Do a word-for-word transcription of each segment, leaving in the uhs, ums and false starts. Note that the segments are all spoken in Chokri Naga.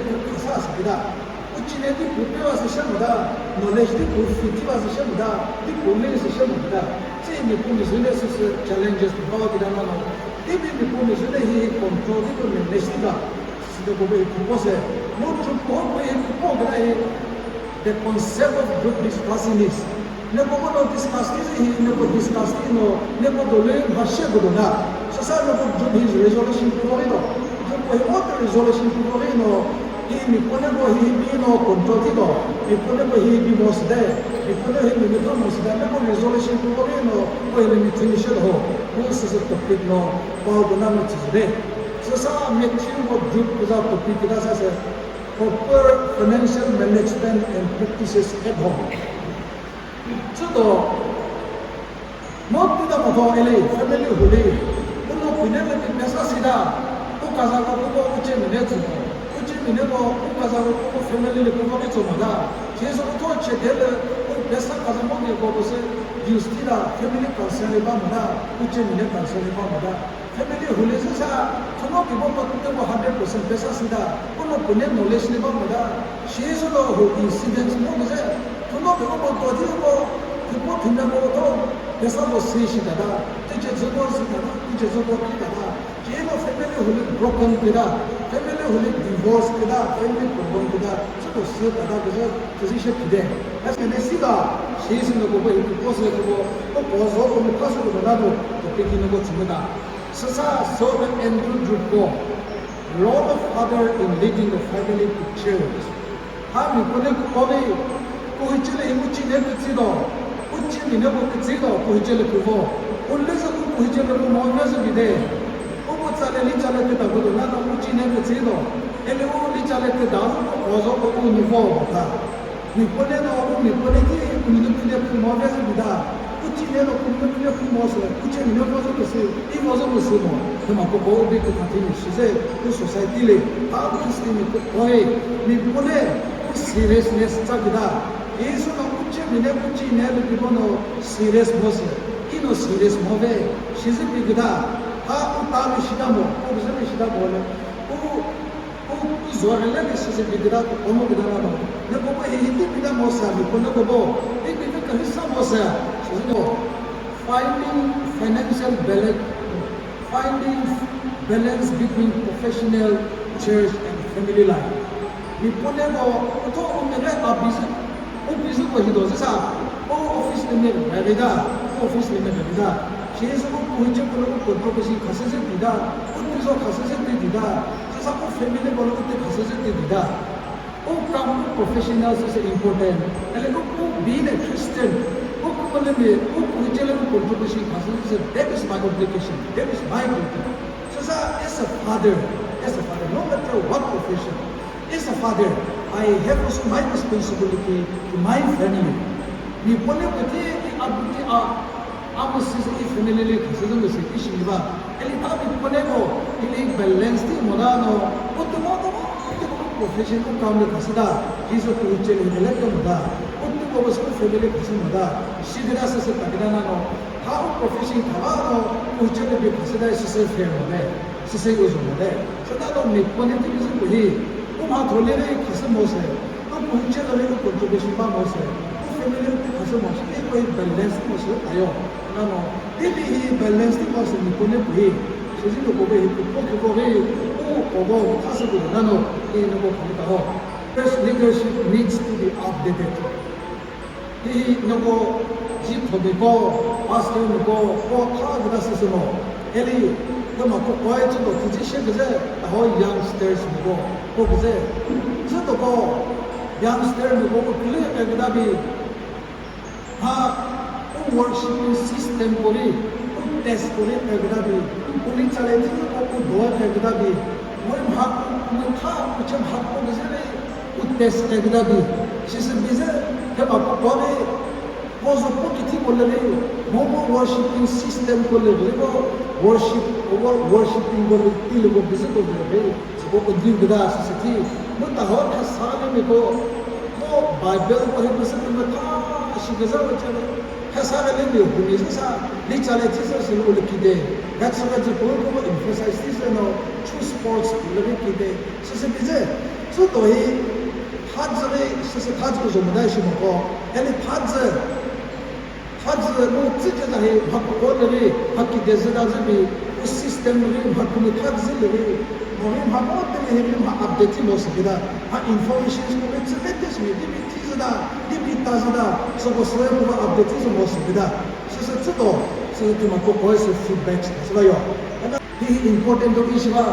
Khasa sü küta. Uchi ne di pu pe va sü she müta. Knowledge di pu fi ti va sü she müta. Di pu le sü she müta. Tse mi pu mi zü le sü sü challenges pu va küta na no. Di mi mi pu mi zü le hi control di pu manage di ta. Sü de ko be pu ko se. Mo chu ko ko hi pu ko küta hi. The concept of group discussion is, neko ko no discuss thi hi, neko discuss thi no, neko dole mhashe ko do na. Süsa neko group hi resolution ko ri no. Group ko hi what resolution ko ri no. Hi mi ko neko hi bi no control thi do. Mi ko neko hi bi mo sü de. Mi ko neko hi mi mi mo sü de. Neko resolution ko ri no. Ko hi mi finish ho. Ko sü sü topic no. Ko ko na no chi de. Süsa Matthew ko group ko za topic ko da sa se. Proper financial management and practices at home. Tsüdo, mo tüta mo tho eli family huli, uno pine le pine sa sida, u kaza ko ko u che mine tsüdo, u che mine ko u kaza ko ko family le ko ko ke tsoma da, che so ko che de le, u pesa kaza mo ke ko ko se, use tida family concern le ba mo da, u che mine concern le ba mo da. Family huli sü sa, thuno ki bo pa kute bo hundred percent pesa sida, uno pune knowledge ni ba mo da, shi sü lo hu incidents mo mo se, thuno ki bo pa to di bo, ki bo thina bo to, pesa bo si shi da da, ti che zu bo si da da, ti che zu bo ki da da, ki bo family huli broken ki da, family huli divorce ki da, family problem ki da, sü bo si da da ki sü, ki si she ki de. As ne si da, shi sü no bo bo hi ko se ko bo, ko ko zo ko mo ka sü ko da do, ko ki no ko tsü da. Süsa Saul and Andrew group ko, role of father in leading the family to church. Ha mi kone ku ove, ku hichele hi uchi ne ke tsido, uchi mi ne ku ke tsido, ku hichele ku vo. Unle sa ku ku hichele ku mo ne sa bide. Ku ku tsale li chale ke ta ku do na no uchi ne ke tsido. Ele u li chale ke ta ku ko zo ko u ni vo ta. Mi pone no, mi pone ki, mi no pine pine mo ve se bida. Uchi ne no, mi no pine pine mo se, uchi mi no mo se ko se, i mo se ko se mo. Ke ma ko ko bi ke kati ni shi se, ku society le, a ku Christian ni ko ko e, mi pone, ku seriousness cha bida. Yesu no uchi mi ne, uchi ne le bi no serious mo se, i no serious mo ve, shi se bi bida. Ha u ta mi shi da mo, ko bi se mi shi da mo le. U Ku, ku zua hele ni sisi bidira ku kono bidira no. Ne ko ko hi hindi bida mo sa mi kono ko bo. Hi bidira ka hisa mo sa. Sisi no. Finding financial balance, finding balance between professional, church and family life. Mi pone ko to o mere a busy. U busy ko hi do sa. O office ni mere bida. O office ni mere bida. Shi so ko ku je ko ko ko ko si khase se bida. U tu so khase se bida. Sasa ko family ko lo te khase se te dida. O kam ko professional se se important. Ele ko ko being a Christian. Ko ko le me ko ko je le ko contribution khase se, that is my obligation. That is my duty. Sasa as a father, as a father, no matter what profession, as a father, I have also my responsibility to my family. Mi pone ko te ki abuti a Amo sisi i family le khasü zü sü i shi ba. Eli ta bi pone ko, eli balance ti mo da no. O te mo to mo, o te mo profession o kam le khasü da. Jisu ku che le le ke mo da. O te mo ko family khasü mo da. Shi de da sisi ta ke da na no. Ha o profession kha ba no, o che le bi khasü da sisi fair mo de. Sisi o zo mo de. Sa da no mi pone ti sisi ku hi. O ma thole le khasü mo se. Ko puhiche lü ko contribution ba mo se, ko family ko khasü mo se, ko balance mo se ayo. Nano, ibi hi balance mo se ni ko ne puhi. Sisi lo ko be hi ko ko ko be, ko ko ko khasü ko nano, e no ko ko ta ho. First leadership needs to be updated. Hi hi no ko ji phobi ko, pastor no ko, ko kha gida sisi mo. Eli, kama ko koi chü ko, tüji she küzü, taho youngsters miko, ko küzü, zü to ko, youngster miko ko külü eküda bi, ha, u worshiping system ko ri, u test ko ri eküda bi, u li chale ti ko u do eküda bi, mo mha, mo kha, u chem ha ko küzü ri, u test eküda bi, shi sü bizü, kama ko koi, Ko zo po kithi ko lü ri, mo mo worshiping system ko lü ri, mo worship, wo-, worshiping ko lü ti lü ko bizü ko lü ri, sü ko ko din gida sü sü thi. Mo ta ho kha sa le mi ko, mo Bible ko he bizü ko mo ta shi bizü wo cha le. Kha sa le mi ko mi sa, li cha le chi sa sü lo lü ki de. Ga sa ga ji ko ko emphasize thi sa no, true sports ko lü ri ki de. Sisi bize, Tsü to hi, thazü ri, süsü thazü ko zomüda shi moko. Eli thazü, thazü mu tsü ce za hi, mha ko ko le ri, mha ki de zü da zü bi, u system ri, mha ko mi thazü le ri, mo ri mha mo te ri, ri mha update mo sü ki da, mha information ko ri tsü latest mi, di bi thi zü da, di bi ta zü da, so ko sü mo update zü mo sü ki da. Süsü tsü to, süsü ti mha ko ko sü feedback sü da yo. Hi important to ishi ba.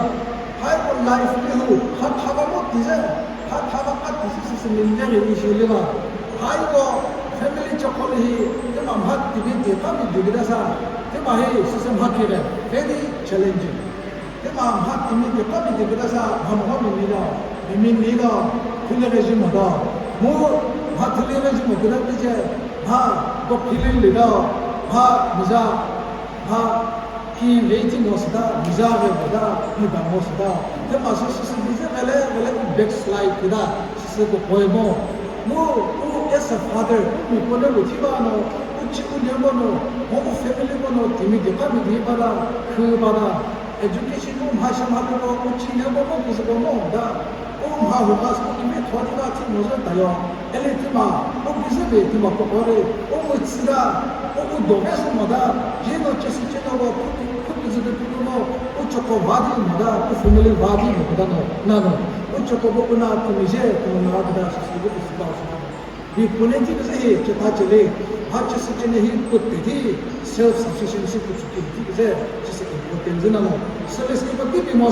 Hai ko life li hu, ha thava mo tize, ha thava ka tize sisi minjari ishi li ba. Hai ko family chokoli hi, tima mha tibi ti kami dibi da sa, tima hi sisi mha kire, very challenging. Tima mha timi ti kami dibi da sa, mha mha mi mi da, mi mi mi da, thili regime da. Mu mha thili regime da tize, mha ko phili li da, mha miza, mha Ki ve ti ngo sü ta, visa ve ngo ta, mi ba ngo sü ta. Thüma sü sü sü visa vele, vele u backslide ki ta, sü sü ko koi mo. Mu, u as a father, u mi ko ne u thi ba no, u chi u ne mo no, mo u family mo no, timi di ka mi di ba la, khü ba la. Education u mha sha mha ko, u chi ne mo mo, ku sü ko mo da. U mha hu ka sü kimi thodi ba thi mo zü ta yo. Ele thüma, u bizü be thüma ko kore, u mu tsü da, u u do ve sü mo da, je no che sü che no vo, khu ki, khu ki zü de khu no, u choko va di mo da, u family va di mo da no, na no. U choko vo u na thümi je, thüma na da sü sü bu sü ba sü na. Bi pune ti ke he, che ta che le, ha che sü che ne hi put te di, self sufficiency ku chu ki ti ke, che sü important zü na no. Service ki pa ti bi mo.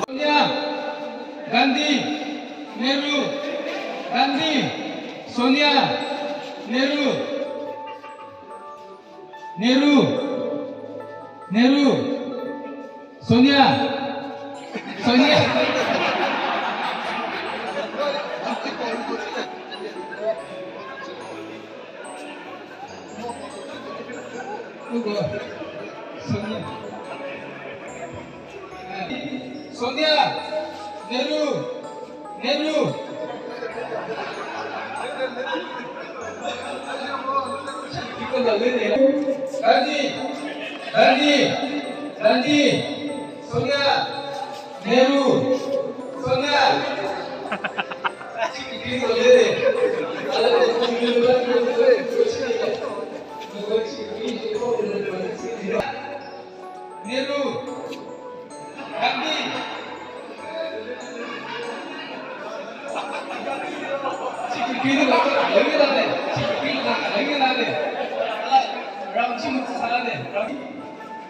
Sonia Gandhi, Nehru, Gandhi, Sonia, Nehru, Nehru, Nehru, Sonia, Sonia. Sonia. Sonia, Nehru, Nehru. Gandhi, Gandhi, Gandhi, Sonia, Nehru, Sonia. Nehru, Gandhi.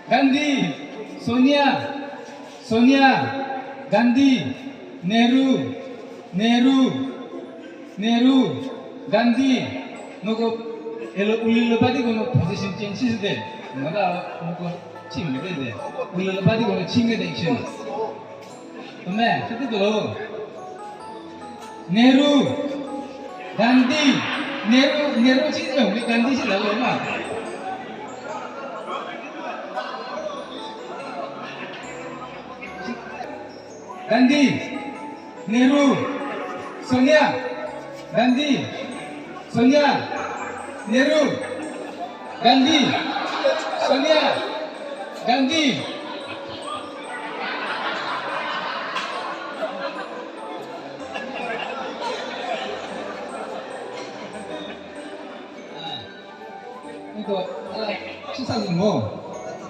Gandhi, Sonia, Sonia. Gandhi, Nehru, Nehru, Nehru, Gandhi, noko elo ulilo badi kono position change sisi de. Mada noko chingde de. Ulilo badi kono chingde de action. Tome, sisi de lo. Nehru, Gandhi, Nehru, Nehru chisi de, Gandhi chisi de lo ma. Gandhi, Nehru, Sonia, Gandhi, Sonia, Nehru, Gandhi, Sonia, Gandhi. Ito, ala, chisa mo.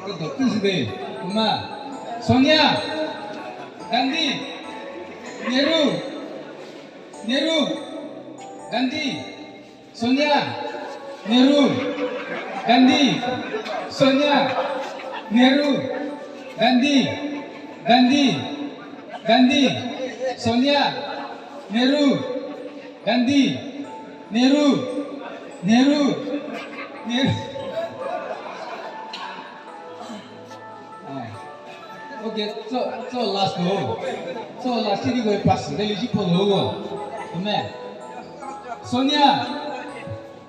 Ito, tuesday. Ma, Sonia, Gandhi, Nehru, Nehru, Gandhi, Sonia, Nehru, Gandhi, Sonia, Nehru, Gandhi, Gandhi, Gandhi, Sonia, Nehru, Gandhi, Nehru, Nehru, Nehru. Ah. Okay, so, so last go. So last ini go pass. Dari si polo go. Tome. Sonia,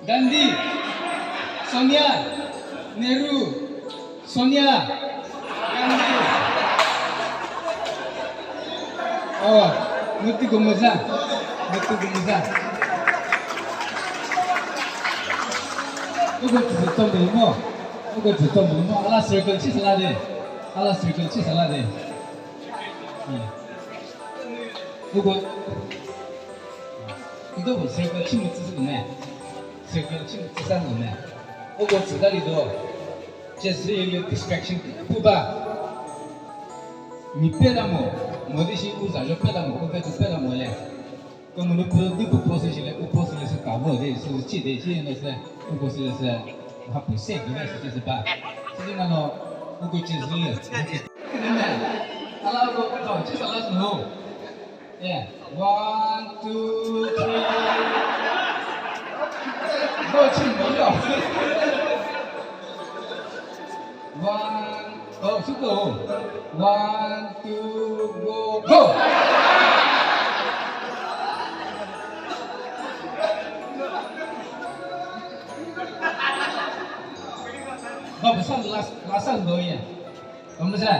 Gandhi, Sonia, Nehru, Sonia, Gandhi. Oh, muti gumuza. Muti gumuza. Ugo tutu tombo mo. Ugo tutu tombo mo. Ala circle chi sala de. Ala circle chi sala de. Hmm. Ugo. Ugo circle chi mu tsu ne. Circle chi mu tsu sa ne. Ugo tsu da li do. Che zi yo distraction pu ba. Mi pe da mo, mo di shi u za jo pe da mo, u pe tu pe da mo le. Ko mo ni pu di pu po si shi le, u po si le se ka mo de, su chi de chi ne se, u po si le se, ha pu se de ne se chi se ba. Si na no, u ko chi zi le. Ala ko ko chi sa la su no. Yeah. One, two, three. Go, ching, go, go. One, oh, shoot, go. One, two, go, go. Go, last, last, last, go, yeah. Kümüzhe.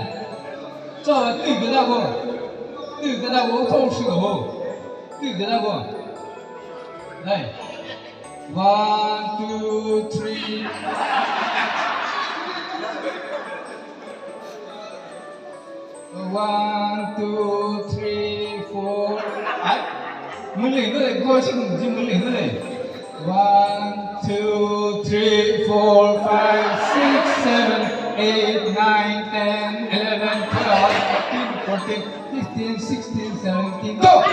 Cho, tüy küda ko. Tüy küda ko, utho ushi ko. Tüy küda ko. Hey. One, two, three. One, two, three, four. Ai. Mülü, mülü, go, ching, ching, mülü, mülü. One, two, three, four, five, six, seven, eight, nine, ten, eleven, twelve, thirteen, fourteen, fifteen, sixteen, seventeen, go!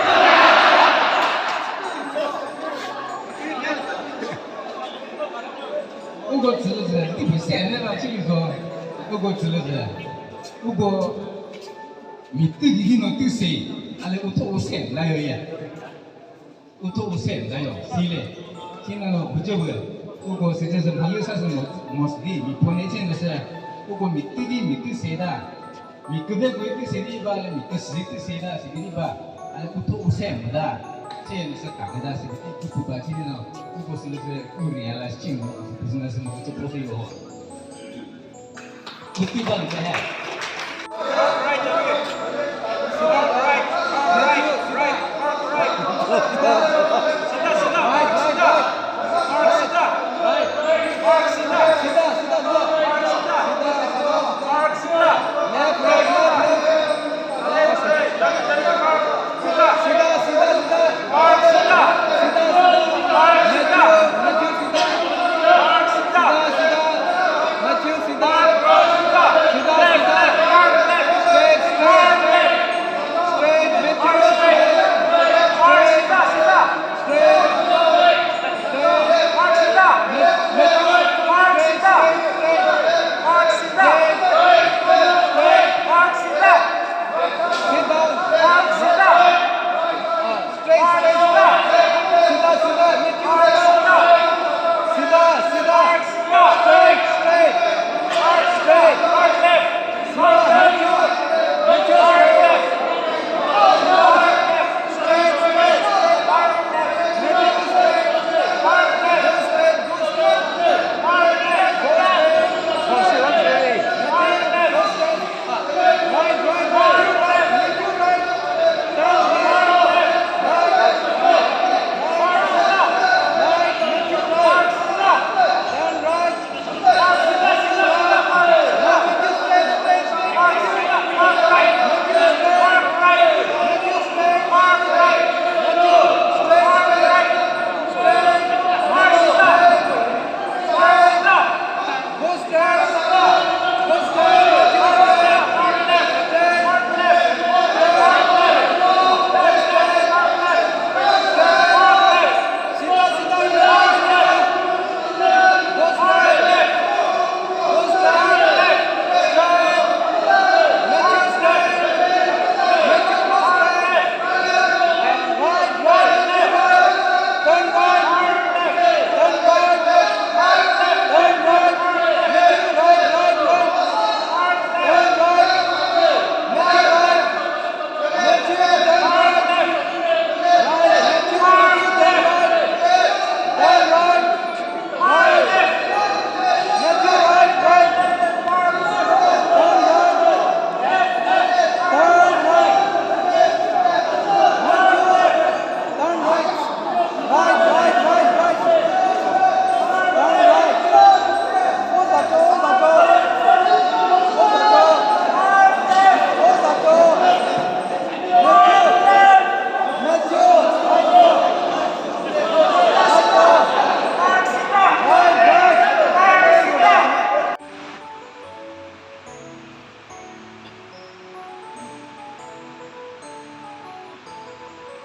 Ugo tsülüzü, tipi sene na chilizo. Ugo tsülüzü. Ugo mitü gigi no tüse, ale utho use, layo ya. Utho use, layo, sile. Kina no bujabü. Ugo sejese mhalü sase mo-, mosdi, mi pone chene se. Ugo mitü gi mitü seda. Mi küve koi tüse di ba le, mi küsi tüse da, si di ba. Ale utho use mo da. Chene se ka da, si di ku ba chene no. Ugo sile se u realize chene, business mo, utho use yo.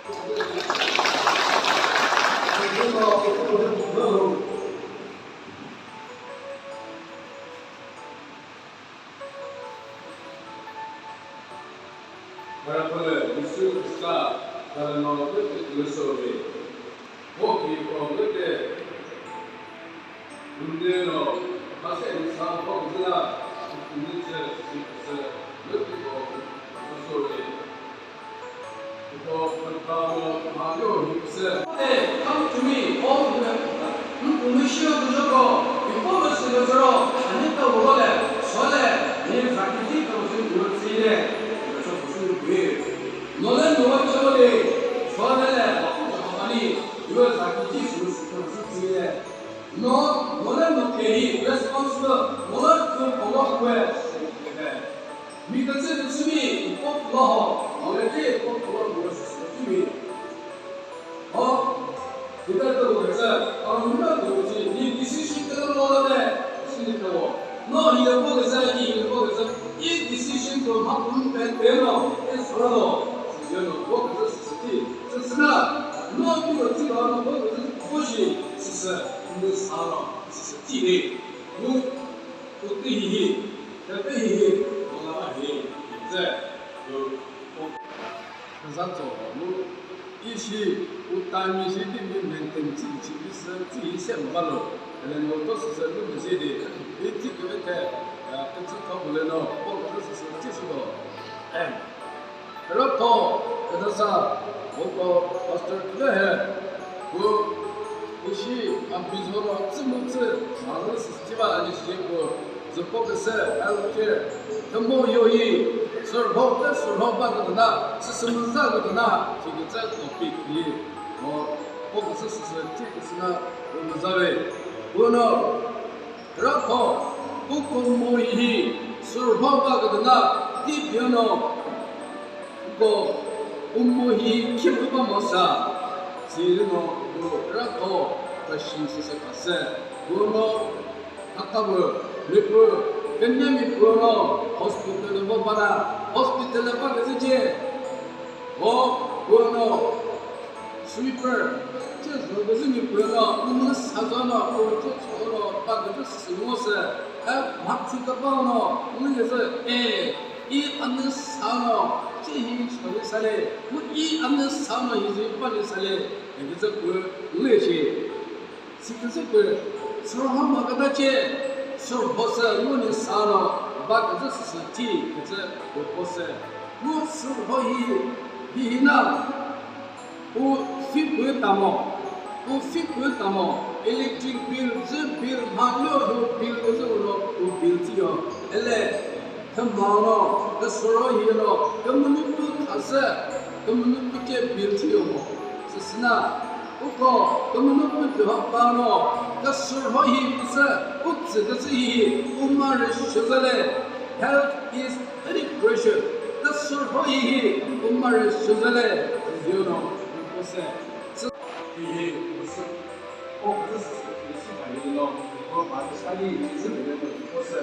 Parapole Jisu Krista, Parano Lute Kulusove, Hoki Pongete, Undeno, Mase Nisa Pongzila, Unditse, Sikse, Lute Kulusove. Hey, come to me, all who have, who, who, who, who, who, before the silver, and it will go there, so there, if I can think of you, you will see there. Nole no chole, chole le, ani, you will like this, you will see there. No, nole no ke, responsible, nole to follow where. Mi kütsü kütsü mi, pop lo, nole ke, pop lo, nole kütsü mi. O, kita to kütsü, arunga to kütsü, ni decision ke lo la de, sini to. No, hi ko kütsü, ni ko kütsü, i decision to ma kun pe pe no, e sura lo. Sisi no, ko kütsü sisi ti, sisi na, no, ki kütsü lo, no, ko kütsü ko shi, sisi, ni sa lo, sisi ti ni. Mu, Uti hihi, tepe hihi, dolava hihi, ze, yo, o. Za zo, mu, ishi, uta mi shi ti mi maintain chi, chi, chi, chi, hi se mo balo. Ele no to se se lu mi shi di, i ti ke te, ya, ke chi to bule no, o, ke se se chi su do. Em. Rüpho, kütasa, uko pastor küle he, ku, ishi, a, bizoro, tsümütsü, malü, sistiba, ani shi, ku, züpo küse, healthcare, thümo yoyi, sürho, ke sürho ba kütüna, sisimiza kütüna, chikitse topic yi, o, po küse sisi, chikitsina, umizare, kuno, Rüpho, uko mo hihi, sürho ba kütüna, ti piano, uko, umo hihi, khipü ba mo sa, siri no, u rüpho, ta shi sisi kase, uno, hakabu, mipü, kenya mipü no, hospital ba bana, hospital ba kütüche, o, uno, Sweeper, che zho küzü mi püh no, unu sa zho no, u che cho no, pa küzü sü ngo sü, e, ma tsü ta pa no, unu küzü, e, i anü sa no, che hi cho ni sa le, mu i anü sa no, hi zü pa ni sa le, e küzü püh, unu ye shi. Si küzü püh, sürho ma küta che, sürho sü, unu ni sa no, pa küzü sü sü ti, küzü püh po sü. Mu sürho hi, hi hi na, U fee pü tamo, u fee pü tamo, electric bill, zü bill, mha yo yo bill, zü ulo u bill thiyo. Ele, thüma no, küsuro hi no, kümünu pü khasü, kümünu pü ke bill thiyo mo. Süsüna, uko, kümünu pü dü ha pa no, küsuro hi püsü, u tsü küsü hi, u ma rü shüzele. Health is very precious. Küsürho hihi, umare shüzele, zio no, kose. Hihi, kose. O kose, kose, kose, kose, kose, kose, kose.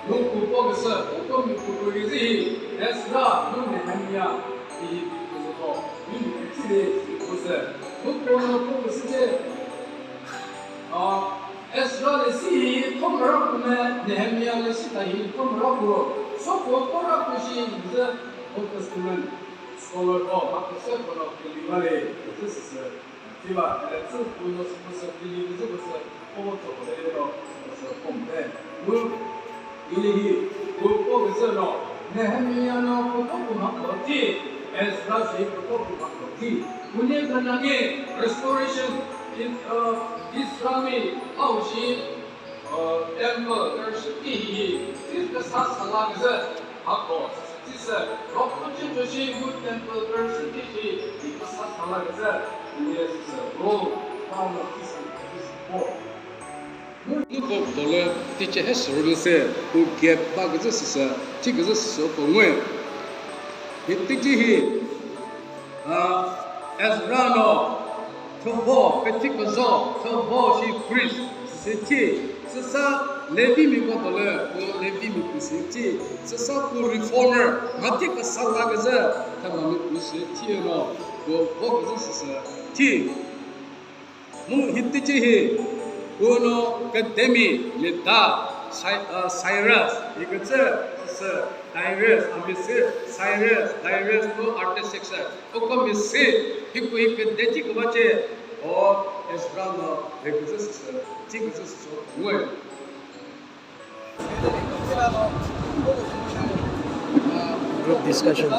Mu kupo kose, kupo mi kupo kose hi, Ezra, mu Nehemiah, hihi, kose ko, mi mi kose, kose. Mu kono kose je, a, Ezra lesi hi thomüra pü me, Nehemiah lesi ta hi thomüra pü. Soko thomüra pü shi hi zü Old Testament scholar o, ma küse kono kili vale, zü süsü. Tiva, ele zü kono süsü kili zü süsü, o to le no, süsü pom de. Mu, ili hi, bu po küse no, Nehemiah no, bu po bu ma ko ti, Ezra shi bu po bu ma ko ti. Mune kanange restoration in, uh, Israel mi aushi, uh, temple kershüki hi, hi, hi, kasa sala küzü, hako, sisi, sisi, rokho chi joshi, good temple kershüki hi, hi, kasa sala küzü, yes, sir, Rome, Rome, sisi, sisi, po. Mu, iko dole, tiche he sürü se, u gap ba küzü sisi, chi küzü sisi, ko ngwe. Hi, tiche hi, A, Ezra no, thüvo, pethi küzho, thüvo shi priest, süthi, süsa, Levi mi ko tole, ko Levi mi pü si thi, süsa ko reformer, mati ka sala ka zü, thüma mi pü si thi no, ko ko ka zü süsa thi. Mu hiti chi hi, ko no academy mi da, Cy-, uh, Cyrus, ikütsü, süsa Darius, ami si Cyrus, Darius no Artaxerxes, ko ko mi si, hi ko hi ka de chi ko ba che, o Ezra no, ikütsü süsa, chi ikütsü süsa, ngoi. Group discussion.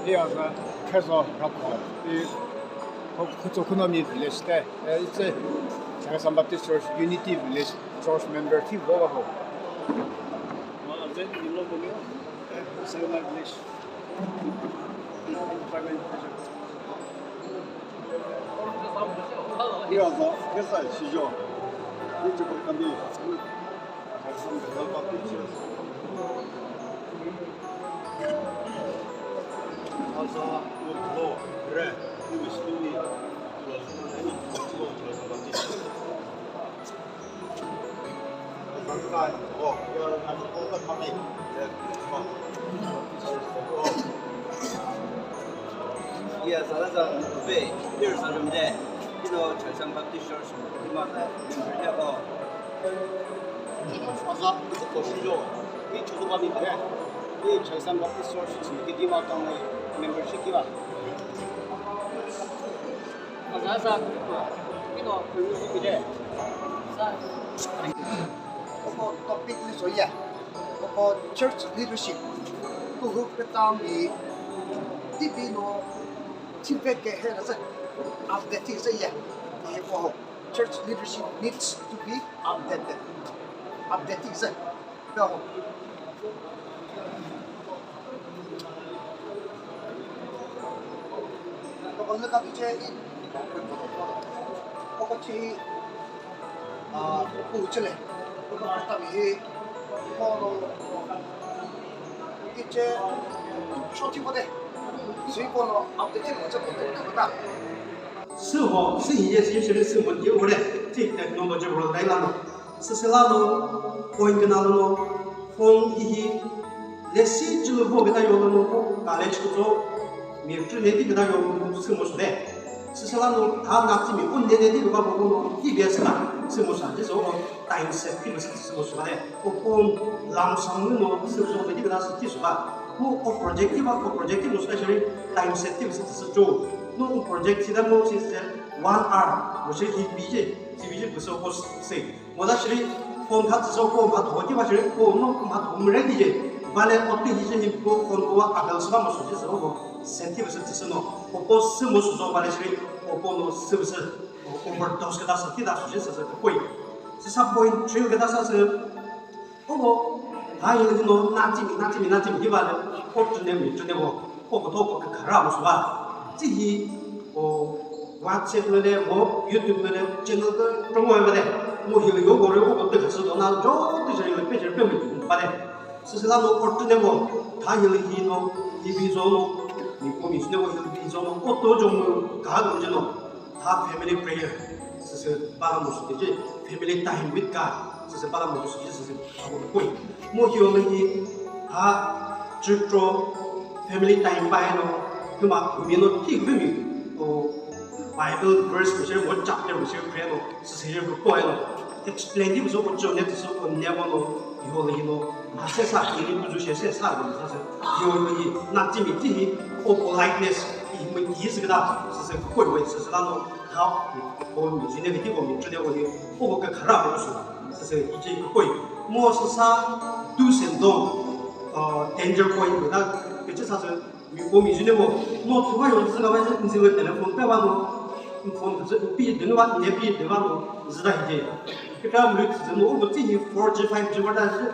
Iya za khezo rakho i Khutso Khunomi village te, eh, it's a Chakhesang Baptist Church Unity Village Church member thi vo ba ho. Iya za kesa shijo. Ni chuko kambi. Iya, zala za pe, here sa jom de, you know, Chakhesang Baptist Church, you know, member ya ko. Aza, it's a question, yo. Ni chuko ba mi de. Ni Chakhesang Baptist Church, ni ki ma tang membership ki ba. Oko topic ni so ya. Oko church leadership. Kuhu keta mi tibi no tipe ke he na sa. Updating sa ya. Ni ko church leadership needs to be updated. Updating sa. Ka ho. Ko le ka ti che i. Ko ko chi. Ah, ku chele. Ko ta mi hi. Ko lo. Ki che. Cho chi ko de. Si ko lo. Update ko che ko ta. Süho, sühi ye, sühi ye, süho ye, ore, ti technology world dai lano. Süsüla no, point kena lo no, phone hihi, lesi chulu vo kena yo lo no, college kuto, mi chule ti kena yo lo no, sümo süde. Süsüla no, tha na ti mi, un ne ne ti ba bo no, ti bia sa, sümo sa, je so, time set ti sa, sümo süde. O phone, lam sam no, sümo süde, ti kena sa, ti sa. Mo o project ti ba, o project ti mo sa, time set ti sa, ti sa, jo. No, o project ti da mo, si se, one hour, mo se, hi bi je, T V ji püsü ko se. Mo da shiri phone kha tsüsü ko mha tho ki ba shiri ko no mha tho mre di je. Vale o ti hi je ni ko phone ko wa adal sü ba mo su je sü ko. Senti püsü tsüsü no. O ko sü mo su zo vale shiri o ko no sü püsü overdose ka da sü ti da su je sü sü ko. Sü sa point three ka da sa sü Oho, ha yelü no, na timi, na timi, na timi, hiba le, o tüne mi, tüne bo, o ko to ko ka ra mo swa. Ti hi, o, WhatsApp le le, o, YouTube le le, channel ke, promo le le, mo hi yo go re, o ko te ka su do na, jo, te je le, pe je pe mi, ba le. Sisi la no, o tüne bo, ha yelü hi no, hi bi zo no, ni ko mi ne bo, hi bi zo no, o to jo mo, ka do je no. Ha family prayer, süsü bala musu tiji, family time with God, süsü bala musu tiji, süsü abu kui. Mo hiyo mehi, ha church family time ba no, kuma mi no ti kumi, o Bible verse mo share, mo chapter mo share, pray no, süsü share ko no, explain di mo so ko chone, so ko ne mo no, yo le no, ma se sa ki ni bu ju share se sa ko sa se, yo ni na ti mi ti ni, o politeness, i mo ki se da, süsü ko we, süsü la no, Tha, ko mi jine ki ko mi chule ko ni, ko ko ka khara ko su. Sese ije ko koi. Mo sa sa do's and don't, uh, danger point ko da, ke che sa se, mi ko mi jine mo, mo tu ba yo se ga ba se, ni se telephone pe ba no, phone ke se pi de no ba, ne pi de ba no, zida hije. Ke ta mi se no, ko ti ni four G, five G ba da se,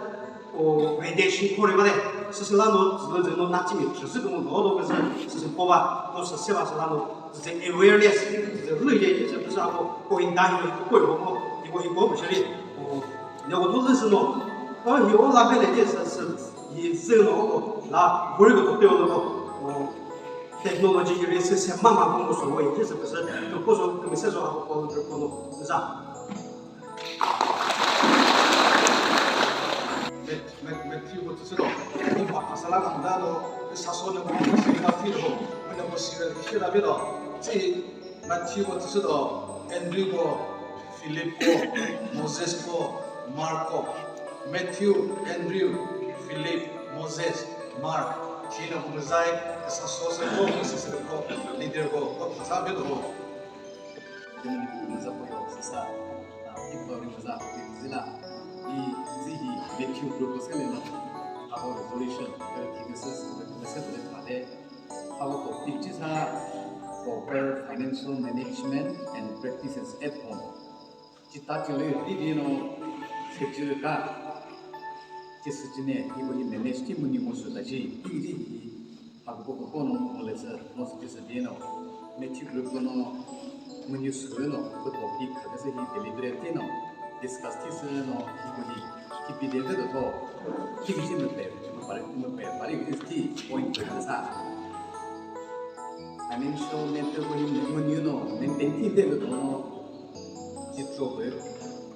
O radiation kori bade, sisi lano, zino zino nachi mi, sisi kumo do do kese, sisi poba, ko sisi ba sila no, sisi awareness, sisi lu ye, sisi pisa ko, ko inda ni, ko ko ko, iko iko mo shari, o, ne ko do sisi no, o hi o la bele ye, sisi, yi zino ko, la, bori ko te o ko, o, technology yi sisi mama ko mo so, yi sisi pisa, ko so, ko mi se so, ko ko no, za. Matthew ko tsüsü do. Ko ba asala kanda do, saso ne ko sila thi do. Mene ko sila thi da bi do. Chi Matthew ko tsüsü do. Andrew ko, Philip ko, Moses ko, Mark ko. Matthew, Andrew, Philip, Moses, Mark. Chi ne ko zai saso se ko sisi ko leader ko ko sa bi do. Kümüni kümüza koyo sasa, ah, people ni maza, kümüzila, i zihi Matthew group ko sele na, abo resolution, kere kikese, kikese, kikese, kikese, abo topic chisa, proper financial management and practices at home. Chita chile, di di no, sechi ka, chisi chine, ibo hi manage ti muni musu ta chi, di di hi, Haküko küko no mülesü, no sü sü di no, Matthew group ko no, münyu sü no, kü topic kha küsü hi deliberate no, discuss thi sü no, hi ko hi, hi bi de de to, hi bi si mü pe, mü pare, mü pe, pare hi thi point ko sa. Financial matter ko hi münyu no, maintain thi de to no, Chitro pü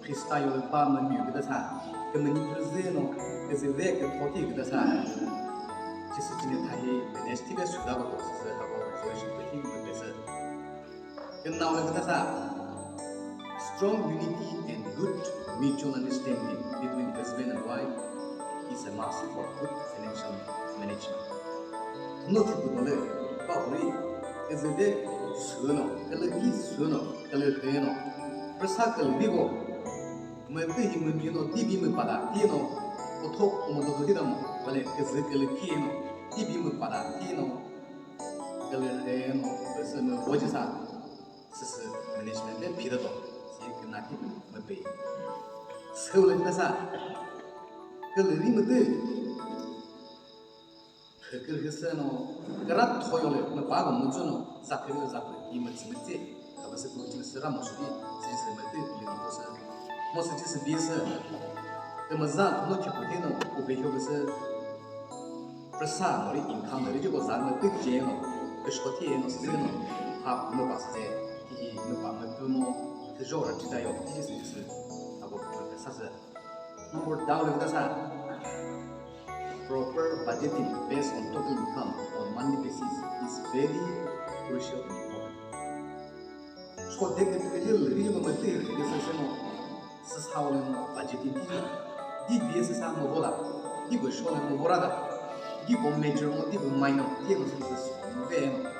Khrista yolü pa mümüyü küta sa, kümüni pü zü no, küzü ve kütho thi küta sa. Jisu chini thahi manage thi ve suda ko to sü hako resolution pü thi mü pü sü. Kümüna wü küta sa, strong unity and good mutual understanding between husband and wife is a must for good financial management. No thi pü no le, pa hori, küzü ve Süno, külü ki süno, külü hüno. Prüsa külü bibo. Mü tü hi mü bino, di bi mü pada, di no. Otho, omo do di damo. Wale, küzü külü ki no. Di bi mü pada, di no. Külü hüno, küzü mü boji sa. Süsü management de phida do. Si künaki mü pe. Süle küsa. Külü bi mü tü. Phekür hüsü no, kra thoyo le, mü pa ko mü zü no, zakhe le zakhe, yi mü zü mü zü, ka ba sü ko chi sü ra mo shu di, sü sü mü tü, le ko sü, mo sü chi sü bi sü, ke mü za, no chi ko he no, ko be hyo sü, prüsa, mo ri income le, ri ko za mü tü che no, ke shko thi no, sü no, ha, mü pa sü, ki mü pa mü tü no, ke jo ra chi da yo, ki sü sü, ha ko mü sa sü. Number down le küsa. Proper budgeting based on total income on monthly basis is very crucial and important. So de ke ke le ri ko mete ke se se no. Sü sa le no budgeting ki. Di bi sü sa mo bola. Di ko sho le mo bora da. Di ko major mo, di ko minor. Di ko se se mo ve no.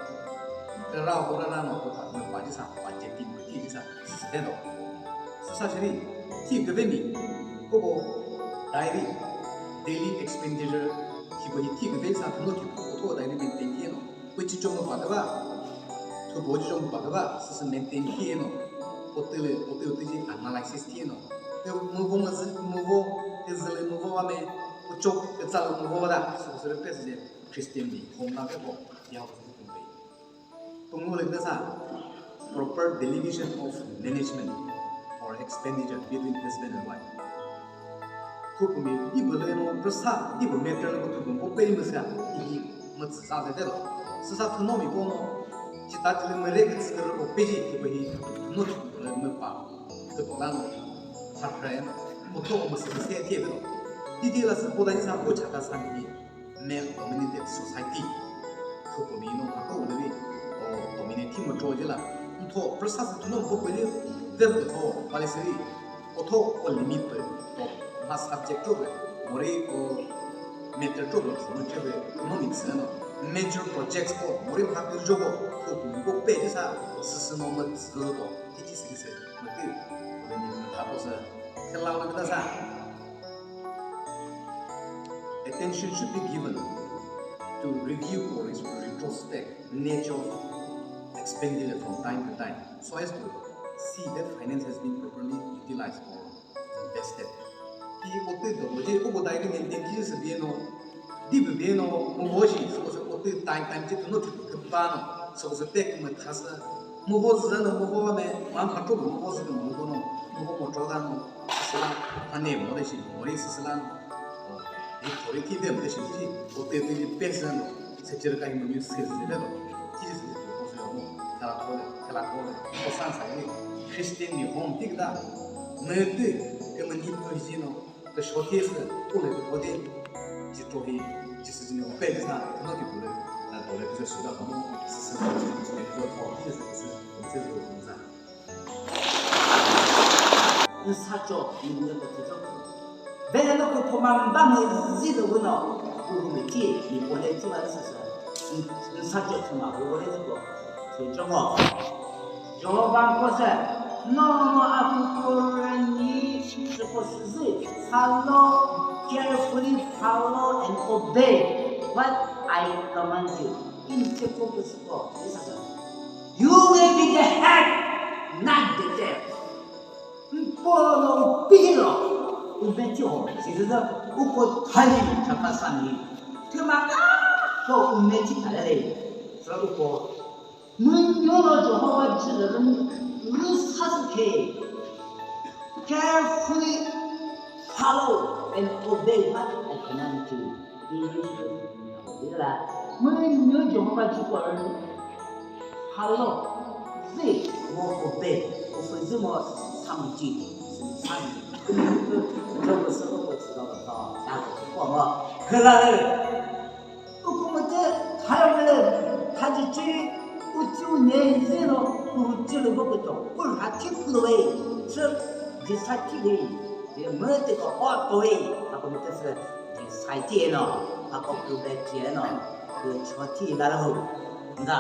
Ke ra bora ra no ko pa, mo budget sa, budgeting ki sa. Sü de no. Sü sa shiri. Thi küve mi, koko diary, daily expenditure, thi ko hi thi küve sa thüno thi ko tho diary maintain thiye no. Ko chi chong ba küva, thu bo chi chong ba küva, sü sü maintain thiye no. Ko tele, ko tele tiji analysis thiye no. Ke mü vo mü zü, mü vo, ke zü le mü vo va me, ko chok, ke tsa le mü vo da, sü sü pe sü Christian mi, home na ke ko, ya ko sü pe. Püngu le küsa, proper delegation of management or expenditure between husband and wife. Thukumi, ibu le no, prüsa, ibu matter le ko thukumi, ko peri müsa, ihi, mütsü sa se te lo. Süsa thüno mi ko no, chita chile mü re kütsü ko peji, ibu hi, no thukumi le mü pa, ke to la no, sa kre no, ko to mü se se te lo. Titi la sü ko da ni sa ko chaka sa ni. Male dominated society. Thupumi no mhako ulüvi, o, dominate thi mütro jila. Ntho, prüsa sü thuno mhoko peli, verb tho, pali siri. Otho, o limit pe, o, mha subject tro pe, mori, o, matter tro pe, no che pe, no ni tseno. Major projects ko, mori mha pir jo ko, thupumi ko pe jisa, sisi no mha tsü ko, titi siri se, mha ki, o limit mha ko se, thela o na sa. Attention should be given to review or retrospect nature of expenditure from time to time so as to see that finance has been properly utilized or invested. Ki ote do je ko bodai ni maintain ki se bien no, di bu bien no, mo mo shi so so ote time time je no tu ke ba no, so so tek me thasa. Mo bo zü no, mo bo me, man pha tro mo bo zü no, mo bo no, mo bo mo tro da no, sila, ha ne mo de shi, mo ri sila, o, ni thori ki de mo de shi ji, o te te ji pe zü no, se jer ka mo ni se zü de no, ki ji se ji ko se mo, kala ko le, kala ko le, ko san sa ni, Christian ni home tik da, ne te, ke mo ni to ji no, Ke shortest ko le ko de ji to hi ji sü ji ne pe de sa no ki ko le na to le ke sü da ko mo sü sü ko ji ji ne ko to ji sü sü ko ji sü ko za. Nsa cho ni ne ko to. Be le no ko ko ma ba mo ji de wo no. Ko mi ti ni ko le ti wa sü sü. Nsa cho ma ko le ko. Ko cho mo. Jehovah ko se, no, no, a ku ko ra ni, sü ko sü zü, follow, carefully follow and obey what I command you. In che ko ko sü ko, ni sa sa. You will be the head, not the tail. Mpo no u pi lo, u be chi ho, si zü zü, u ko thali chaka sa ni. Thüma ka, ko u me chi thale le. So u ko Münyo no Jehovah jü lü rü sa sü khe. Carefully follow and obey what I command you. Münyo Jehovah jü ko rü follow, zü mo obey, ofü zü mo samji, samji. Jehovah sü ko ko tsü ko ko ta ko ko mo. Khala le. Uko mütü thayomele, thaji chiri, uchi unye zino, uchi lo boko to, ur hati kuloe, sir, jisa chiri, je mütü ko otoe, ako mütü sir, jisa chiri no, ako kube chiri no, kube choti lalo, nda.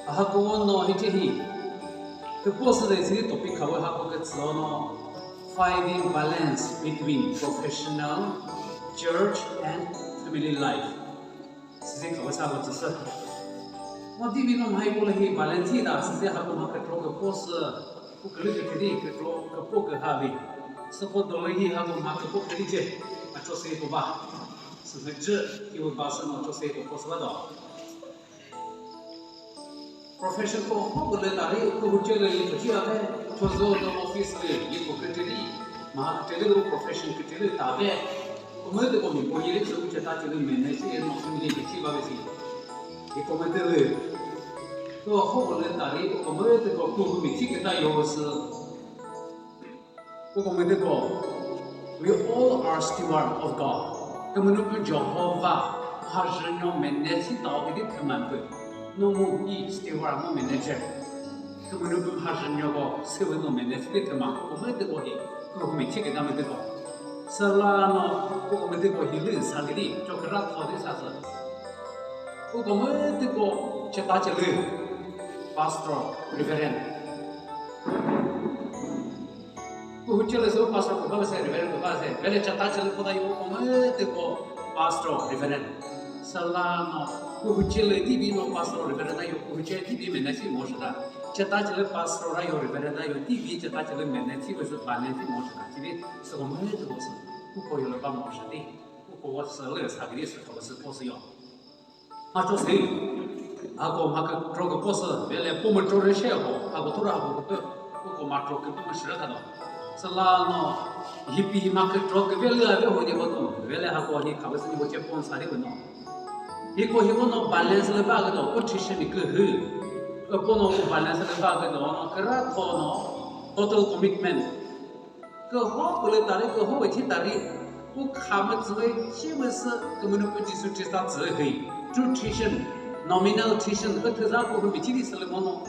Hako no hice hi, küpo sü de siri topic khawe hako kütsü no, finding balance between professional, church and family life. Sizi khawe sa kütsü sü. Mo dibi no mhai ko le hi balance hi da, sizi hako ma kükro küpo sü, ku külü küthiri kükro küpo küha vi. Süko do le hi hako ma küpo küri ce, ma cho se ko ba. Süzi ce, ki wo ba sü no cho se ko po sü ba do. Profession ko ho ko le tari ko hotel le ko ji ave, chozo no office le ye ko kete di, ma kete le profession kete le ta ve. Ko mo de ko mi ko ye le ko che ta che le manage ye no family ke chi ba ve si. Ye ko mo de le. Ko ho ko le tari ko mo de ko ko mi chi ke ta yo se. Ko ko mütüko, we all are steward of God. Kümünu pü Jehovah, mhazhünyo mene si tao kidi thüma pü. No mu i steward mu manager. Kümünu pü mhazhünyo ko, sewe no mene si thüma. Ko mütüko hi, ko ko mi chike da mütüko. Sala no, ko ko mütüko hi lü sa kidi, chokra thodi sa sa. Ko ko mütüko, cheta chelü, pastor, reverend. Kuhuchele so pastor ko ba se, reverend ko ba se, vele chata chele ko da yo ko mütüko pastor, reverend. Sala no, kuhuchele dibi no pastor, reverend da yo, kuhuchele dibi mene si mo shida. Chata chele pastor da yo, reverend da yo, dibi chata chele mene si ko se bane si mo shida. Dibi so ko mütüko se, ku ko yo le ba mo shidi, ku ko wa se le sa gidi se ko se ko se yo. Mha cho se, ako mha kükro küpo sü, vele pu mütro re she ho, ako thura ako küpü, uko ma tro küpü mü shire thado. Sala no, hipi hi mha kükro küve lü ave ho ni ko no, vele hako hi khawe sü ni ko che pon sa ri ko no. Hiko hi ko no balance le ba ko no, pu thishe ni kühü. Upo no pu balance le ba ko no, no, küra tho no, total commitment. Küho pülü tari, küho we thi tari, u kha mütsü we chi müsü kümünu pü Jisu Khrista tsü hüi. True Christian, nominal Christian, kü thüza ko hümi chi di sülü mono.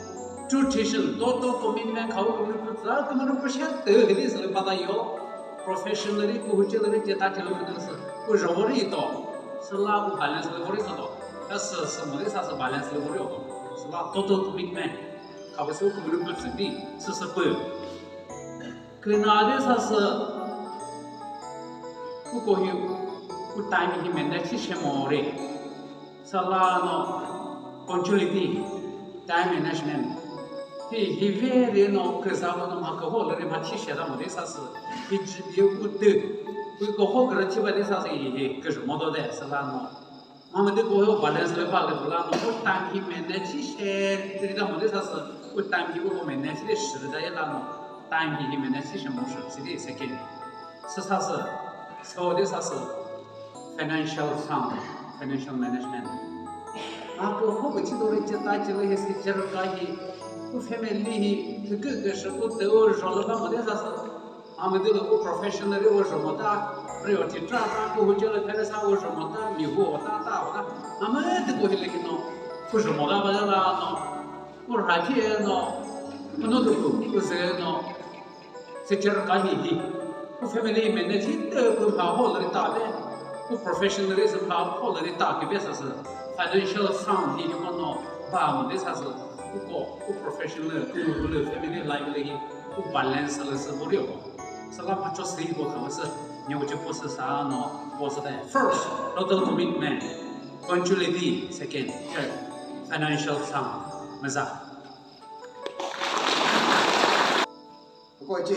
True Christian, total commitment kha u kümünu pü tsü, kümünu pü she tü hüi di sülü pata yo. Professionally, ku huche lü ri ce ta ce lü mü sü, ku zho ri to. Süla ku balance lü vori sa to. Ka sü, sü mo di sa sü balance lü vori o. Süla total commitment. Kha we sü kümünu pü tsü di, sü sü pü. Küna de sa sü, ku ko hi, ku time hi manage shi she mo re. Sala no punctuality, time management. Hi, hi ve re no küza mo no ma ko ho le re ma thi she da mo de sa sü. Hi ji bi u de, ku ko ho kre chi ba de sa sü hi, hi, küzho mo do de, sala no. Mha mütüko ho balance lü ba kükre la no, u time hi manage shi she, ri da mo de sa sü, u time hi u manage shi de shi da ye la no, time hi hi manage shi she mo shi, si de second. Sü sa sü, so de sa sü, financial sound, financial management. A ko ho bu chi do ri che ta chi lü he si che ro ka hi, u family hi, kükü kükü shi u de u zho lü ba mo de sa sü. Amüdülü u professionally u zho mota, priority tra ta, ku huche lü phere sa u zho mota, mi hu ota, ta ota. Amüdü ku hile kino, u zho mota ba la no, u rha thi no, u no du ku, u ze no, se cher ka hi hi. U family manage hi te ku ha ho lü ta be, u professionally se ha ho lü ta ki be sa se. Financial sound hi ni mo no, ba mo de sa se. U ko, u professional, u lü family life lü hi. Ku balance lü sü vori o. Sala mha cho sü ko kha sü, nyo che po sü sa no, po sü de. First, total commitment, punctuality, second, third, financial sound, müza. Ko che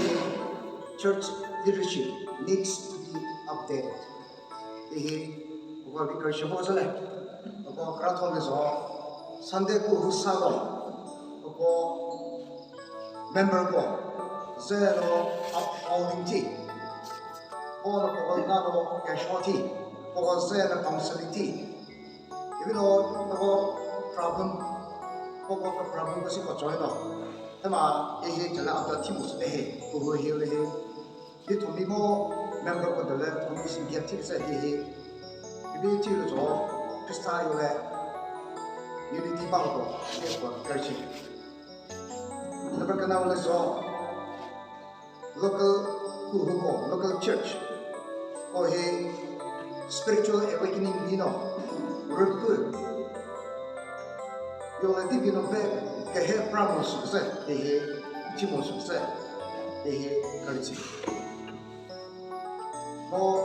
church leadership needs to be updated. Hihi, ko vicar shi ho zale. Ko kra tho le zo. Sunday ku hu sa lo. Ko member ko. Ze lo upholding thi. Ko lo ko na lo casualty. Ko ze lo counseling thi. Ibi lo ko problem. Ko ko problem ko si ko choi lo. Thüma hihi jala update thi mu su de he. Ku hu hi le he. Hi thomi ngo member ko dole thomi si gap thi sa hi hi. Ibi thi lo zo Krista yo le unity ba ko ye ko kerchi. Number kana le zo local ku hu ko local church ko hi spiritual awakening ni no rupu Yolati bino ve kehe pramo sükse, ehe, chimo sükse, ehe, kalitsi. No,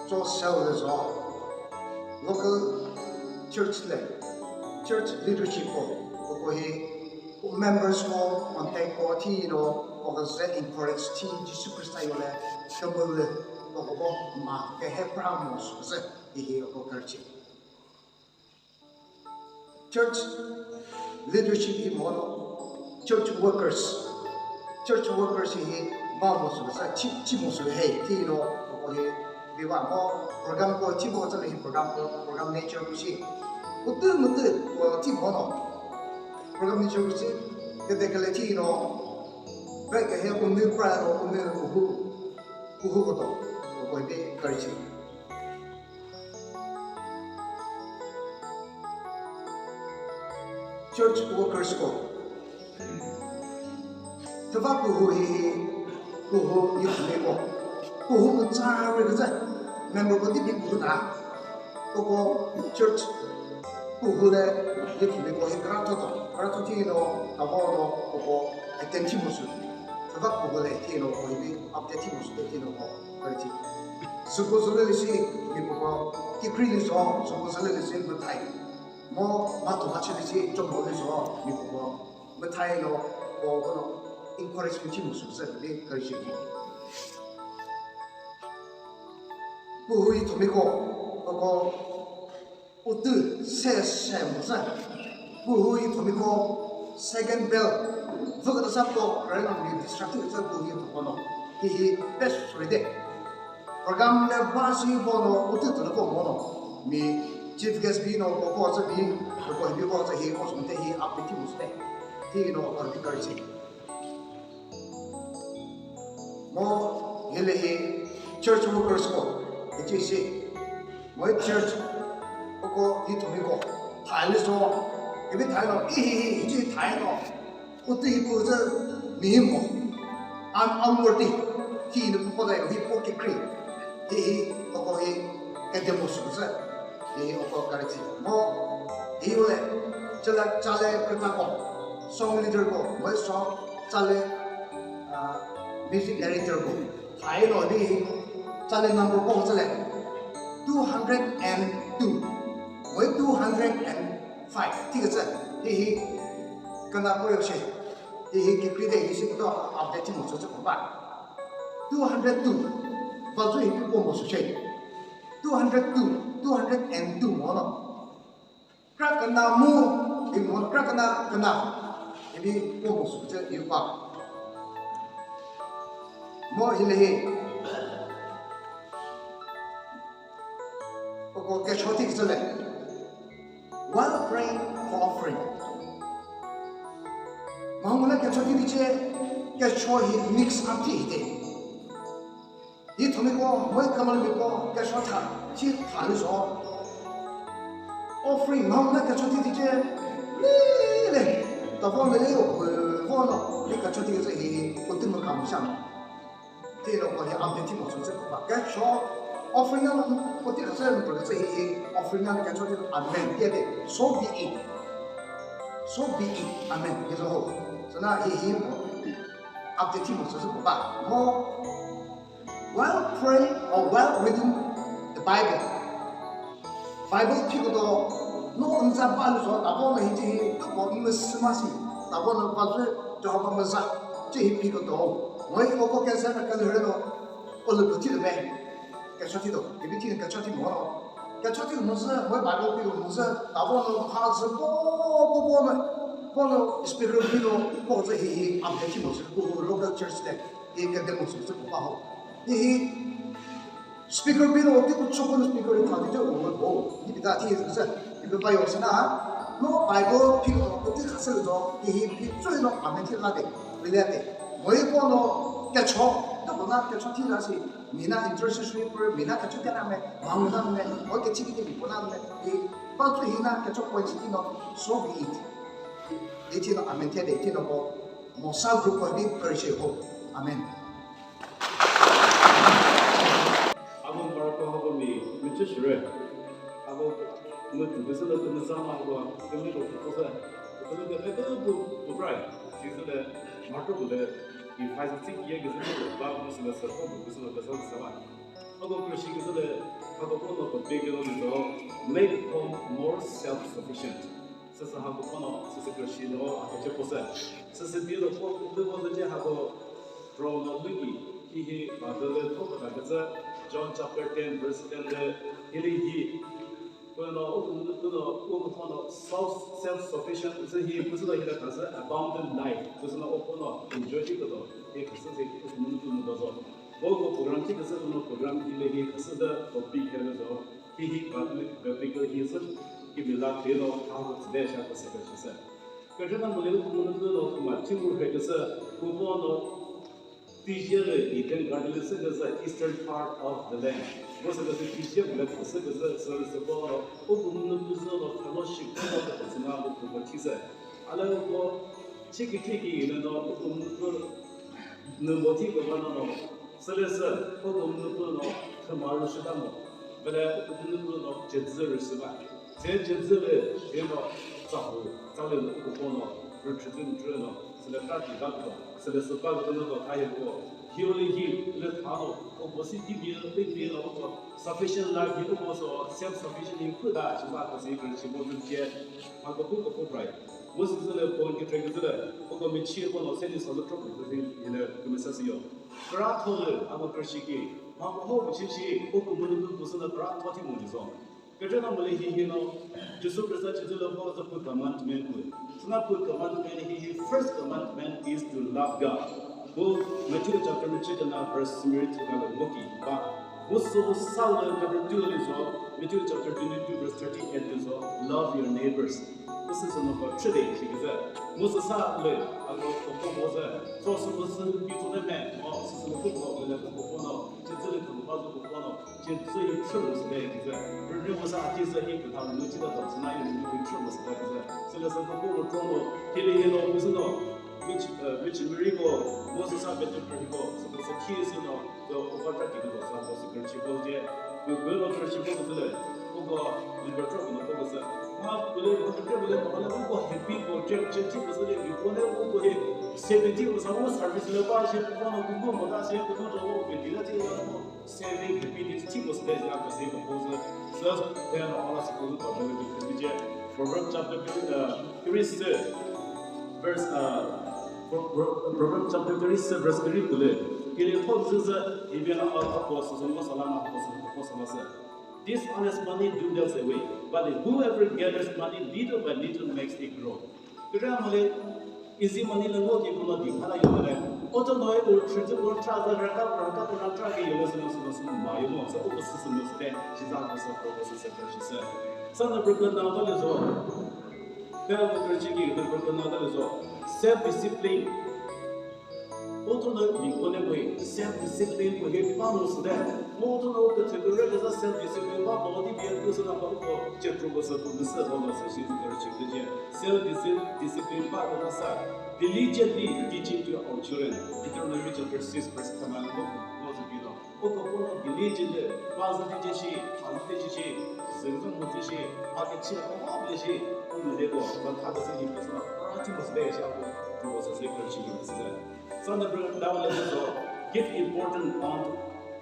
cho sel le zo, local church le, church leadership ko, ko he, members ko, contact ko, thi no, ko ze encourage thi, Jisu Krista yole, kemule, ko ko ma, kehe pramo sükse, ehe, ko kalitsi. Church leadership hi mono, church workers, church workers hi ba mo sü sa chi, chi mo sü he, thi no, ko he, bi ba mo, program ko chi mo sa le hi program ko, program nature ko shi. Ko tu mo tu, ko chi mo no. Program nature ko shi, ke de ke le thi no. Ba ke he ko ni pra no, ko ni ko hu, ko hu ko to, ko he ka chi. Church workers ko. Thüva kuhu hi, kuhu yi thüme ko. Kuhu mu tsari küzü. Member ko dibi kuhu na. Koko church kuhu le yi thüme ko hi kra thoto. Kra thoti no, kavo no, koko attention mo sü. Thüva kuhu le thi no, ko hi update thi mo sü thi no ko. Kari thi. Süko zülü lisi, mi koko tikri liso, süko zülü lisi müthai. Mo, ma to ma chili si, chom mo liso, mi koko müthai lo, ko, ko no, encouragement chi musu se, mi kari shi. Kuhu yi thomi ko, koko, utü, se, se, mo se. Kuhu yi thomi ko, second bell, vüka sa ko, rena mi distract se kuhu yi thomi no. Hi hi, best friend. Program le ba shi vo no, utü tü ko mo no. Mi chief guest bi no, ko ko sa bi, ko ko bi ko sa hi, ko sum te hi, up to you stay. Ti no, ko bi kar shi. Mo, hi le hi, church workers ko, hi chi shi. Mo church, ko ko, hi to mi ko. Thai le so, hi bi thai no, hi hi hi, hi chi thai no. Utü hi pu zü mi mo, I'm unworthy. Hi ni pu ko da yo hi po ke kri. Hi hi, oko hi, ke demo su zü. Hi hi, oko kari chi. Mo, hi ule, chala, chale, kata ko. Song leader ko, mo song, chale, ah, music director ko. Thai lo ni, chale number ko chale. Two hundred and two. Mo two hundred and five. Thiküzü, hi hi, kana ko yo she. Hi hi kikri de hi shi kuto update mo sü ko ba. Two hundred two. Ba zu hi ko mo sü she. Two hundred two, two hundred and two mo no. Kra kana mu, hi mo kra kana kana. Hi bi ko mo sü che yu ba. Mo hi le hi. Ko ke choti zele. While praying for offering. Mahmula kecho thi diche, kecho hi mix up thi hite. Yi thomi ko, moi kamal mi ko, kecho tha, chi tha ni so. Offering, mahmula kecho thi diche, le, le, ta vo le le yo, vo no, ni kecho thi diche hi, ko tu mo kam sham. Thino ko hi amen thimo sü sü ko ba. Kecho offering na ko ti ka sü ko sü hi offering na kecho thino amen. Ye de, so be it. So be it. Amen. Ye so ho. So na hi hi mo. Update thimo sü sü ko ba. Mo, while praying or while reading the Bible, Bible phikoto, no unsa ba lu so, tabo na hi chi hi, to ko mi sima si, tabo na ba zu, Jehovah masa, chi hi phikoto. Moi ko ko ke sa na ka le no, o le ko ti le me. Ke so ti do, ke bi ti ke so ti mo no. Ke so ti mo sa, moi Bible phiko mo sa, tabo na ha sa bo, bo, bo na, bo na speaker phiko, bo sa hi hi, am ke chi mo sa, ko local church le, hi ke de mo sa, ko ba ho. Hi hi, Speaker bi no ti ku choko no speaker ni thadi jo wo bo. Ni bi ta thi zü zü. Ni bi ba yo sina ha. No Bible phi ko ti khasel do. Ni hi phi choi no amen thi la de. Rile de. Moi ko no kecho. To ko na kecho thi la si. Mina intercessory prayer, mina kecho ke na me. Mang na me. Mo ke chi ki ni ko na me. Ni pa tu hi na kecho point si no. So be it. Ni thi no amen thi de thi no ko. Mo sa group ko ni prayer ho. Amen. Abo parako hako mi, mi chü shire. Abo Mu tu küsü lü kümüza ma ko kümüko küsü. Kümüko küsü bu bu brai. Küsü lü marto bu lü i faizü tsik ye küsü lü ba bu sü lü sü ko bu küsü lü küsü lü sava. Ako kürüshi küsü lü ako kono ko big lo lü so make home more self-sufficient. Sasa ha ko kono sasa kürüshi lo ako che pose. Sasa bi lo ko ko ko che ha ko pro no luki. Hihi Bible lü ko ko ta küsü John chapter ten verse ten lü hili hi Kono ukumunu kuno ukumunu self self sufficient sü hi kusüno hila khasü abundant life kusüno ukumunu enjoy chi kuto hi khasü se ukumunu kuno dozo. Boko program chi khasü kuno program hi le hi khasü da topic he zo. Hi hi biblical hi sü ki bila telo ha ko tsde sha ko se ko se. Kajana mule ukumunu kuno kuma chi mu he khasü ukumunu Tijia lü Eden Garden lü sü küzü eastern part of the land. Mo sü küzü Tijia lü sü küzü sürü sü ko ukumunu küzü lo fellowship ko küzü na lo ko thizü. Ala ko chiki chiki yine no ukumunu nü mo thi ko ba no no. Sülü sü ukumunu no thüma rü shita mo. Bele ukumunu no chedzü rü shita. Che chedzü lü yeno tsahu tsalü no ukumunu rü chedzü rü no. Sülü kati kati ko, sülü süpa ko no ko kaya ko. Hioli hi le thano, o ko si ti bi le bi le ko sufficient life ni ko so self sufficient ni ku da chi ba ko si ko chi mo che. Ma ko ku ko ko prai. Mo si sülü ko ki train sülü, ko ko mi chi ko no se ni so lo tro ko si ni le ko mi sa si yo. Kra tho le, a ko kra shi ki, ma ko ho ko chi chi, ko ko mo ni ko sülü kra tho ti mo ni so. Kajana mule hi hi no, Jisu Krista chizü lü ko zü pu commandment ku. Sina pu commandment hi hi first commandment is to love God. Bu Matthew chapter mi chikana verse mi ri thika lü ngo ki ba. Bu su sa lü chapter two lü zo, Matthew chapter twenty-two verse thirty-eight lü zo, love your neighbors. Bu sü sü no ko chide shi ki zü. Bu sü sa lü, a ko ko ko zü. So su bu sü bi zu de me, o su su ko ko lü ko ko no, chizü lü ko ba zu ko no. Che tsü yi chü mu sü de ki zü. Rü rü mu sa a ti zü yi kü ta mu chi da ta sü na yi rü rü chü mu sü de ki zü. Sü le sü ko ko tro mo. Ki le yi lo mu sü no. Which, uh, which miracle mo sü sa be te ko. Sü ko sü ki sü no. Do ko ba ta ki ko sa ko sü ko chi ko je. Ko ko lo ko chi ko sü le. Ko ko li ko tro ko no ko sü. Ma ko le ko ko le ko le ko happy ko je che chi ko sü le ko le ko ko he. Seventy ko sa mo service le ba je ko no ko mo da se ko no ko be di la ti la mo. Saving happiness, chi ko stage na ko save ko sü. Sü then all us ko ko ko ko ko. Proverbs chapter three, uh, three six, verse, uh, Pro- Pro- Proverbs chapter three six, verse three ku le. Ki le thon sü sü, even all of us, so mo sala na ko sü ko sala sü. Dishonest money dwindles away, but whoever gathers money little by little makes it grow. Kükre mole easy money lü ngo ki pulo di phala yo le. Oto noi ul chüzü ul tra za raka raka ul tra ki yo sü sü sü ma yo mo sa o sü sü sü de. Shi za ko sa ko sü sü ko shi sü. Sa na broken down le zo. Ka ko kre chi ki na broken down le zo. Self discipline. Utho no mi kone koi self discipline ko he pa no sü de. Utho no ke thekre ke za self discipline pa body bi ku sü na pa ko che tru ko sü ko sü ko sü shi ko che ke je. Self discipline pa ko sa diligently teaching to our children. Deuteronomy chapter six verse seven ko ko sü bi no. Ko ko ko diligently pa sü de shi, pa sü de shi, sü sü mo de shi, pa ke chi ko mo de shi, ko de ko, pa ta de shi ko sü na, pa chi mo sü de shi ko ko sü ko chi mo sü de. Sa na bring down le so, give important on,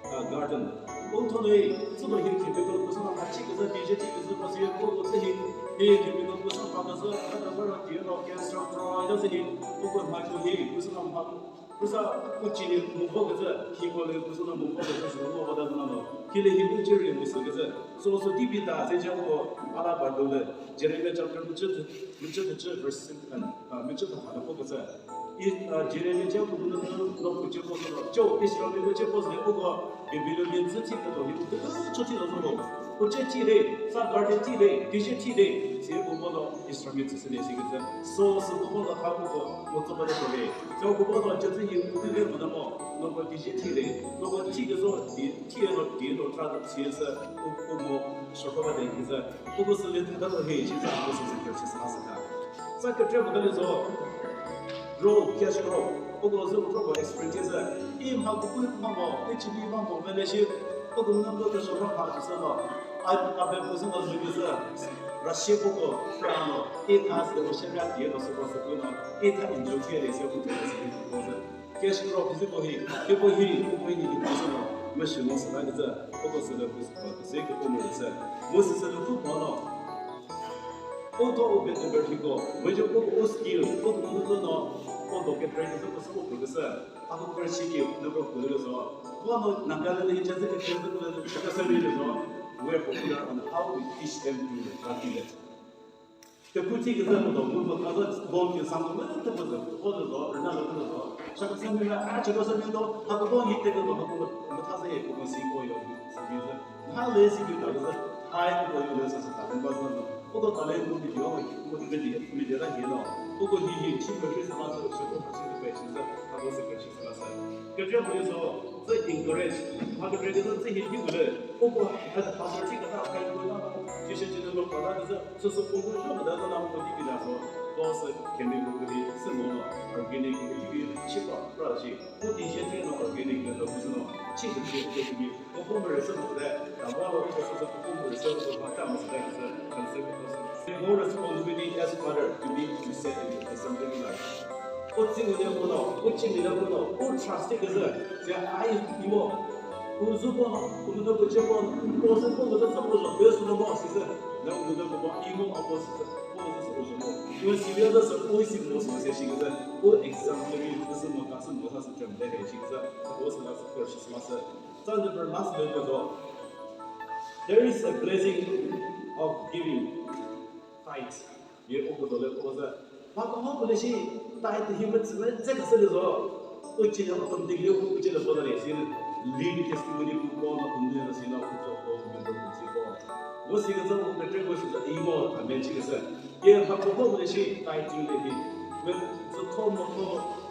uh, garden. Ko to ne, so do hin ke ko so na chi ko sa ti je ti ko so ko si ko ko si hin. He ke ko so pa ko so ka ko ro ti ro ke so ro ya si hin. Ko ko ma ko hi ko so na ma ko sa ko chi ni mo ko ko sa hi ko le ko so na mo ko ko sa so mo ba da na no. Hi le hi ko chi ri mo so ko sa. So so ti bi ta se je ko ala ba do le. Jeremiah chapter two, two, two, verse six and, uh, two, two, verse six. I, uh, Jeremiah chapter two, no, no, no, no, no, Israel ko che ko se ko ko Babylonian zü thi ko ni ko cho thi lo lo. Ko che thi le, sa garden thi le, ti che thi le, se ko mo no Israel zü se le se ko. So, so ko mo no ta ko ko mo to ba le ko le. So ko mo no che thi ni ko le mo na mo, no ko ti che thi le, no ko thi ko so ti, thi no ti no tra ta se se ko ko mo so ko ba de ki se. Uko sü le thüta to he shi sa ko sü sü kürüshi sa sü ka. Sa kükre mo kale zo. Grow, cash grow. Uko sü grow ko experience sa. I ma ku ku ma mo, i chi ni ma mo mele shi. Uko na ko ke so ma pa sa ma. A, a be kusu no zügüzü, Russia poko, Prano, e tha se Russia ra die no se ko se kuno, e tha enjoy ke le se kuno se ko se. Cash crop se ko hi, ke ko hi, ko ko hi ni kusu no, me shi no se la güzü, ko ko se le kusu ko se ko ko me se. Mo se se le ku ko no. O to o be to be ko, mo jo ko ko skill, ko ko no, ko do ke practice ko se ko ko se. Ako kürüshiki nükro kudüzü, kono Nagaland hi chazı küküzü kudüzü, shaka sami lüzü, we are popular on how we teach them to cultivate. Te kuti kizü kudo, kudo kaza bon ki sango mene te kudo, kudo do, rena lo kudo do. Shaka sami la, a, chaka sami do, hako bon hi te kudo, hako mutasa ye kudo si ko yo, si kizü. Nha le si kizü, hai kudo yo le sa sa ta, kudo do. Kudo talent ko video, ko video, video la ye no. Kudo hi hi, shi ko shi sa ma sa, shi ko shi ko shi sa, hako se ko shi. Kekre püri so, tsü encourage, ma kekre kekre tsü hi hi wüle, uko head pastor chi kata khai ko na, chi shi chi no ko na, tsü, tsü sü ko ko sho da na ko di ki da so, ko sü kemi ko ko di, sü mo no, organic ko di ki, chi pa, pra chi, ko di shi chi no organic na do sü no, chi ko chi ko di, ko ko mo re sü mo de, ta mo lo ko sü ko ko mo re sü ko ma ta mo sü da sü, kan sü ko sü. More responsibility as father to be to set an example in life. O tsingune kono, o chimine kono, o trust ke zü, ze ai imo. Uzu kono, uzu no kuche kono, o se kono zü sa kono, be su no mo si zü. Na uzu no kono imo apo si zü, o zü sa kono mo. O si be zü sa, o si mo si zü shi zü. O example ke zü mo ka su mo sa su chem de he shi zü. O sa la sa ko shi sa sa. Sa zü per last le ko zo. There is a blessing of giving. Tithe. Ye o ko dole ko za. Ba ko ko le shi tithe hi me tsme tse ka se le zo. U chi le automatic le u chi le bo le shi. Living testimony ku ko na ku ne na shi na ku zo ko me do ku chi ko. Wo si ka zo ko ke ko shi za i mo ta me chi ka se. Ye ba ko ko le shi tithe le hi. Me zo to mo ko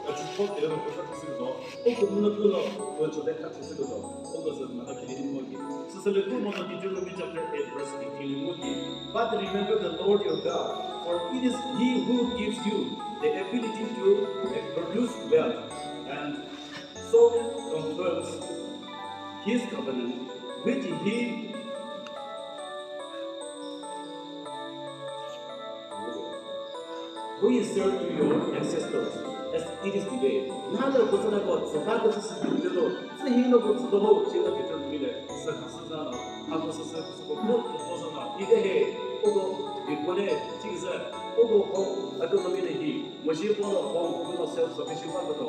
a chi ko de ro ko sa si zo. O ko mo ko lo ko cho de ka chi se ko. O ko sa ma ta ki ni mo ki. Süsüleku mono Deuteronomy chapter eight verse eighteen ngo ki, "But remember the Lord your God, for it is He who gives you the ability to produce wealth and so confirms His covenant, which He who is served to your ancestors as it is today." Nalo ko sana ko saka ko sisi ko lo, sihino ko sito ho, chino ko chon mile, saka sasa no, ako sasa ko ko ko ko sana, ide he, oko bikone, chisa, oko ho, ako mile hi, moshi ko no ho, ko no self sufficient ko to.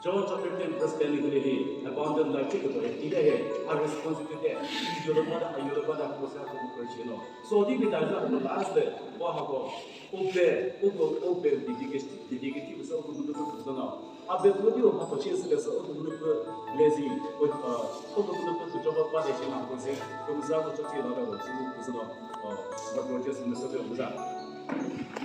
John chapter ten verse ten hi, abundant life chiko to, ide he, a responsibility, yoro bada, yoro bada ko sa ko ko chino. So di bi da za ko last le, wa ha ko, obe, oko obe dedication, dedication sa ko ko ko sana. Abe ko di o ha ko chisa le sa ko ko lazy, ko ko ko ko job bada china ko se, ko sa ko choti la ko ko sana. But we just miss it.